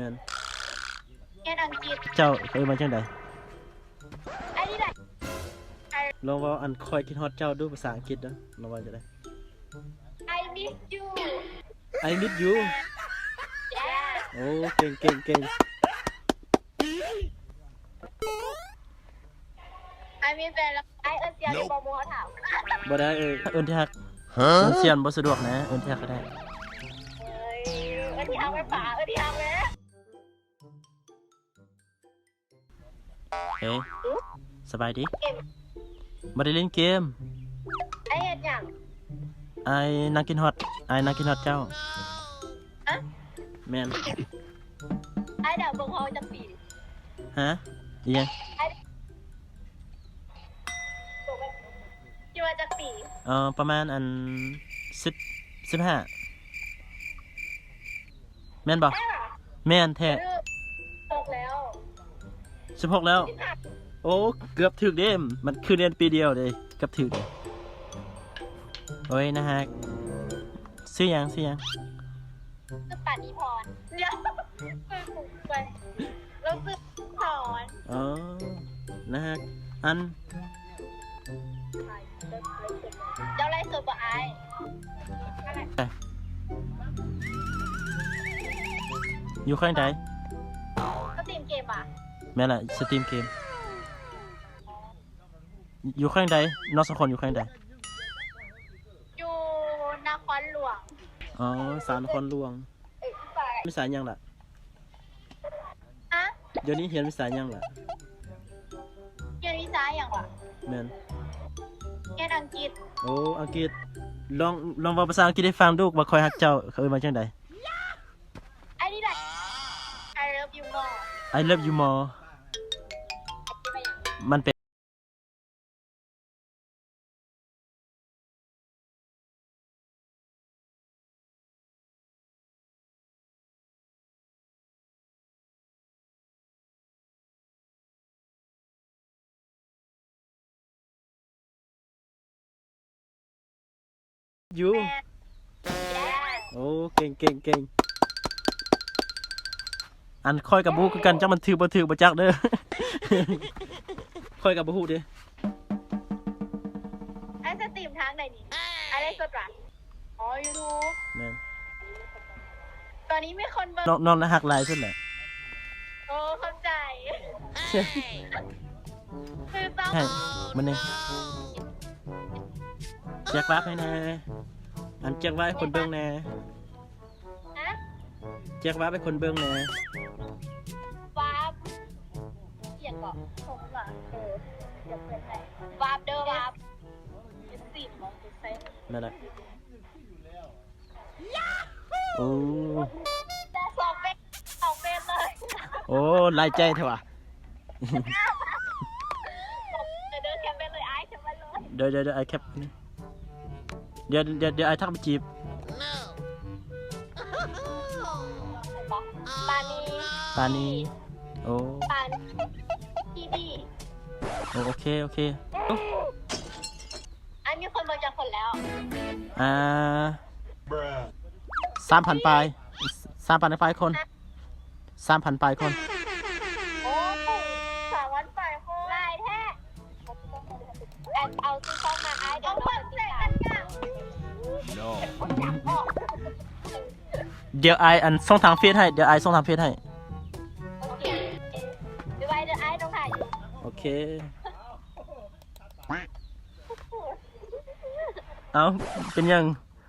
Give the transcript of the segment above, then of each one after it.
ແມ່ນ. ຮຽນອັງກິດ. ເຈົ້າເອີ້ນວ່າຈັ່ງໃດ? ອັນນີ້ແຫຼະ. ລອງເວົ້າອັນ ຂ້ອຍຄິດຮອດເຈົ້າ ດູພາສາອັງກິດເດີ. ລອງເວົ້າຈັ່ງໃດ? I miss you. I miss you. Yes. ໂອ້ ເກັ່ງ ເກັ່ງ ເກັ່ງ. ອ້າຍມີແຟນແລ້ວ. ອ້າຍເອີ້ນເຊຍຢູ່ບໍ່ ໝູ່ເຮົາຖາມ. ບໍ່ໄດ້ເອີ້ນ ເອີ້ນທີ່ຮັກ. ຮະ? ເອີ້ນເຊຍບໍ່ສະດວກນະ ເອີ້ນທີ່ຮັກກໍໄດ້. ເອີຍ ເອີ້ນທີ່ຮັກແມ່ນປາ ເອີ້ນທີ່ຮັກແມ່. ເອີ ສະບາຍດີ. ບໍ່ໄດ້ຫຼິ້ນເກມ. ອ້າຍເຮັດຫຍັງ? ອ້າຍນັ່ງຄິດຮອດ ອ້າຍນັ່ງຄິດຮອດເຈົ້າ. ຮະ? ແມ່ນ. ອ້າຍດາວເບິ່ງເຮົາຈັກປີ? ຮະ? ອີຫຍັງ? ອ້າຍ ຄິດວ່າຈັກປີ? ເອີ ປະມານອັນ ສິບ ສິບຫ້າ ແມ່ນບໍ່? ແມ່ນແທ້. ສິບຫົກແລ້ວ. ສິບຫົກແລ້ວ. ສິບຫ້າ. ໂອ້ ເກືອບຖືກເດ້ ມັນຄືຮຽນປີດຽວເດ້ ເກືອບຖືກເດ້. ໂອ້ຍ ໜ້າຮັກ. ຊື່ຫຍັງ? ຊື່ຫຍັງ? ຊື່ປານີພອນ. ດຽວ ເອີ ກູໄປ ລາວຊື່ພອນ. ອໍ ໜ້າຮັກ. ອັນ ເຈົ້າໄລຟ໌ສົດບໍ່ອ້າຍ? ຢູ່ແຂວງໃດ? ສະຕຣີມເກມຫວາ? ແມ່ນລະ ສະຕຣີມເກມ. ຢູ່ແຂວງໃດ? ນ້ອງສອງຄົນຢູ່ແຂວງໃດ? ຢູ່ນະຄອນຫຼວງ. ອໍ ສາວນະຄອນຫຼວງ. ເອີ ມີສາຍຫຍັງລະ? ຮະ? ດຽວນີ້ຮຽນວິຊາຫຍັງລະ? ຮຽນວິຊາຫຍັງວະ? ແມ່ນ. ຮຽນອັງກິດ. ໂອ້ ອັງກິດ. ລອງ ລອງເວົ້າພາສາອັງກິດໃຫ້ຟັງດູ ວ່າຂ້ອຍຮັກເຈົ້າ ເຂົາເອີ້ນວ່າຈັ່ງໃດ? ອັນນີ້ລະ I love you more. I love you more. ມັນເປັນ ຢູ່. ໂອ້ ເກັ່ງ ເກັ່ງ ເກັ່ງ. ອັນຂ້ອຍກໍບໍ່ຮູ້ຄືກັນ ຈັກມັນຖືກບໍ່ຖືກບໍ່ຈັກເດີ. ຂ້ອຍກໍບໍ່ຮູ້ເດ້. ອ້າຍສະຕຣີມທາງໃດນີ້? ອ້າຍໄລຟ໌ສົດຫວາ? ອໍ YouTube. ແມ່ນ. ຕອນນີ້ມີຄົນເບິ່ງ ນ້ອງ ນ້ອງໜ້າຮັກຫຼາຍສຸດແຫຼະ. ໂອ້ ຂອບໃຈ. ໃຫ້ມື້ໜຶ່ງ ແຈກວາບໃຫ້ແດ່ ອັນແຈກວາບໃຫ້ຄົນເບິ່ງແດ່. ຮະ? ແຈກວາບໃຫ້ຄົນເບິ່ງແດ່. ວາບ ອີ່ຫຍັງເກາະ? ເອີ ວາບເດີ ວາບ. ແມ່ນລະ. ໂອ້ ສອງເຟສ ສອງເຟສເລີຍ. ໂອ້ ຫຼາຍໃຈແທ້ຫວາ. ເດີ ເດີ ແຄປໄວ້ເລີຍ ອ້າຍ ແຄປໄວ້ເລີຍ. ເດີ ເດີ ເດີ ອ້າຍແຄປ. ດຽວ ດຽວ ດຽວອ້າຍທັກໄປຈີບ. ປານີ ປານີ. ໂອ້ ປານີ ໂອເຄ ໂອເຄ. ອ້າຍມີຄົນເບິ່ງຈັກຄົນແລ້ວ? ອ່າ ສາມພັນປາຍ ສາມພັນປາຍຄົນ. ສາມພັນປາຍຄົນ. ໂອ້ ສາມພັນປາຍຄົນ ຫຼາຍແທ້. ແອດເອົາຊື່ຊ່ອງມາ ອ້າຍ ດຽວເຮົາໄປຕິດຕາມ. ດຽວອ້າຍອັນສົ່ງທາງເຟສໃຫ້ ດຽວອ້າຍສົ່ງທາງເຟສໃຫ້. ໂອເຄ ບາຍບາຍເດີອ້າຍ ຕ້ອງຖ່າຍຢູ່. ໂອເຄ. ເອົ້າ ເປັນຫຍັງ?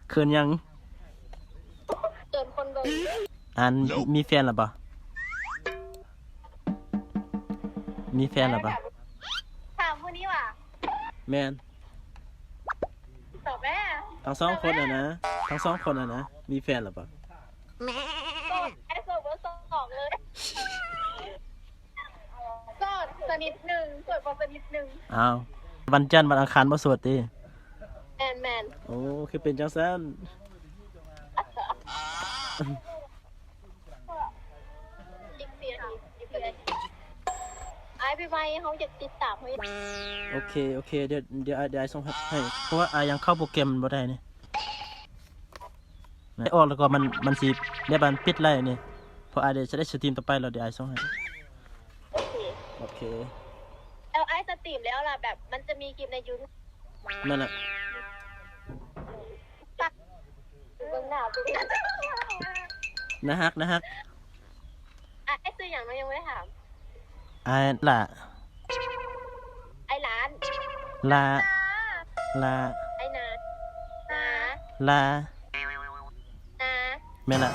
ເຂີນຫຍັງ? ເຂີນຄົນເບິ່ງ. ອັນ ມີແຟນແລ້ວບໍ່? ມີແຟນແລ້ວບໍ່? ຖາມຜູ້ນີ້ຫວາ? ແມ່ນ. ຕອບແມ້. ທັງສອງຄົນຫັ້ນນະ ທັງສອງຄົນຫັ້ນນະ ມີແຟນແລ້ວບໍ່? ໂສດ ໂສດເບີສອງເລີຍ. ໂສດສະໜິດໜຶ່ງ ໂສດບໍ່ສະໜິດໜຶ່ງ. ອ້າວ ວັນຈັນວັນອັງຄານບໍ່ໂສດຕິ? ແມ່ນໆ. ໂອ້ ຄືເປັນຈັ່ງຊັ້ນ? ອີກສີ່ນາທີ ອີກສີ່ນາທີ. ອ້າຍ ບາຍບາຍ ເຮົາຢາກຕິດຕາມເຮົາ. ໂອເຄ ໂອເຄ ດຽວ ດຽວ ດຽວອ້າຍສົ່ງໃຫ້ ເພາະວ່າອ້າຍຍັງເຂົ້າໂປຣແກຣມມັນບໍ່ໄດ້ນີ້. ອອກແລ້ວກໍມັນ ມັນຊິແບບວ່າປິດໄລນີ້. ເພາະອ້າຍໄດ້ ຈະໄດ້ສະຕຣີມຕໍ່ໄປ ແລ້ວດຽວອ້າຍສົ່ງໃຫ້. ໂອເຄ ໂອເຄ. ແລ້ວອ້າຍສະຕຣີມແລ້ວລະ ແບບມັນຈະມີຄລິບໃນຢູທູບ? ແມ່ນລະ. ເບິ່ງໜ້າ ໜ້າຮັກ ໜ້າຮັກ. ອ້າຍຊື່ຫຍັງ? ນ້ອງຍັງບໍ່ໄດ້ຖາມ. ອ້າຍຫຼ້າ. ອ້າຍຫຼ້າ. ຫຼ້າ. ຫຼ້າ. ອ້າຍນາ. ນາ. ຫຼ້າ. ນາ. ແມ່ນລະ.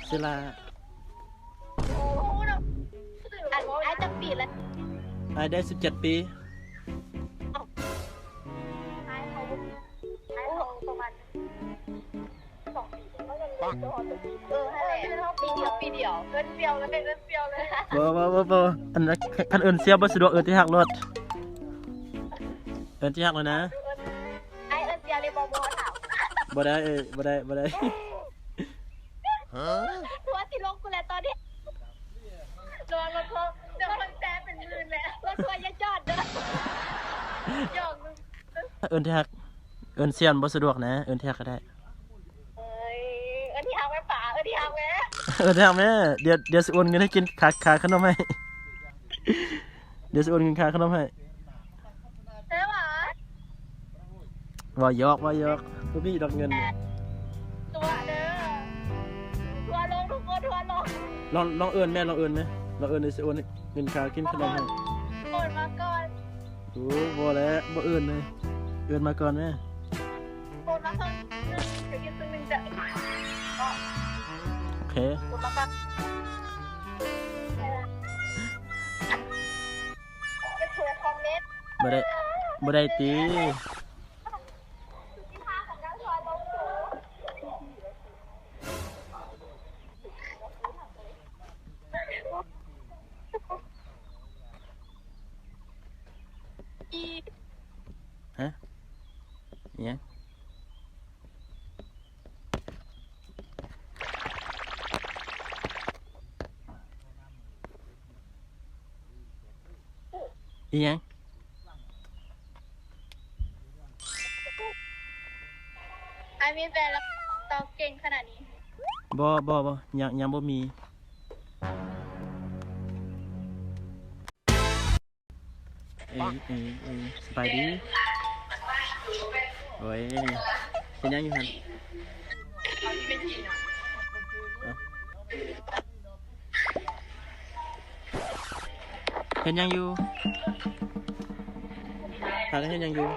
ຊື່ຫຼ້າ. ອັນ ອ້າຍຈັກປີລະ? ອ້າຍໄດ້ສິບເຈັດປີ. ອ້າຍເຂົາ ອ້າຍເຂົາປະມານ ສອງປີ. ເອີ ຫັ້ນແຫຼະ ປີດຽວ ປີດຽວ. ເອີ້ນສ່ຽວເລີຍ ເອີ້ນສ່ຽວເລີຍ. ບໍ່ ບໍ່ ບໍ່ ບໍ່ ອັນ ຄັນເອີ້ນສ່ຽວບໍ່ສະດວກ ເອີ້ນທີ່ຮັກໂລດ. ເອີ້ນທີ່ຮັກໂລດນະ. ອ້າຍເອີ້ນສ່ຽວເລີຍບໍ່? ບໍ່ ບໍ່ໄດ້ ບໍ່ໄດ້ ບໍ່ໄດ້. ຮະ? ຫົວຊິລົງພຸ້ນແຫຼະຕອນນີ້. ລະວັງລົດທົວ ດຽວມັນແຊເປັນໝື່ນແຫຼະ. ລົດທົວຢ່າຈອດເດີ. ຫຍອກ. ເອີ້ນທີ່ຮັກ ເອີ້ນສ່ຽວບໍ່ສະດວກນະ ເອີ້ນທີ່ຮັກກະໄດ້. ເອີຍ ເອີ້ນທີ່ຮັກແມ່ປາ ເອີ້ນທີ່ຮັກແມ່ ເອີ້ນທີ່ຮັກແມ່. ດຽວ ດຽວຊິໂອນເງິນໃຫ້ກິນ ຄ່າ ຄ່າຂະໜົມໃຫ້. ດຽວຊິໂອນເງິນຄ່າຂະໜົມໃຫ້. ແທ້ຫວາ? ເວົ້າຫຍອກ ເວົ້າຫຍອກ. ບໍ່ມີດອກເງິນ. ຕົວະເດີ. ທົວລົງ ທຸກຄົນ ທົວລົງ. ລອງ ລອງເອີ້ນແມ່ ລອງເອີ້ນແມ່ ລອງເອີ້ນ ດຽວຊິໂອນເງິນຄ່າກິນຂະໜົມໃຫ້. ໂອນມາກ່ອນ. ໂອ້ ບໍ່ແຫຼະ ບໍ່ເອີ້ນເລີຍ. ເອີ້ນມາກ່ອນແມ່. ໂອນມາເຄິ່ງໜຶ່ງ ດຽວກິນເຄິ່ງໜຶ່ງຈ້ະ. ໂອເຄ. ໂອນມາກ່ອນ. ບໍ່ໄດ້ ບໍ່ໄດ້ຕິ. ຮະ? ອີຫຍັງ? ອີຫຍັງ? ອ້າຍມີແຟນແລ້ວ ຕອບເກັ່ງຂະໜາດນີ້. ບໍ່ ບໍ່ ບໍ່ ຍັງ ຍັງບໍ່ມີ. ເອີ ເອີ ເອີ ສະບາຍດີ. ໂອ້ຍ ເຮັດຫຍັງຢູ່ຫັ້ນ? ເຮັດຫຍັງຢູ່? ພາກັນເຮັດຫຍັງຢູ່?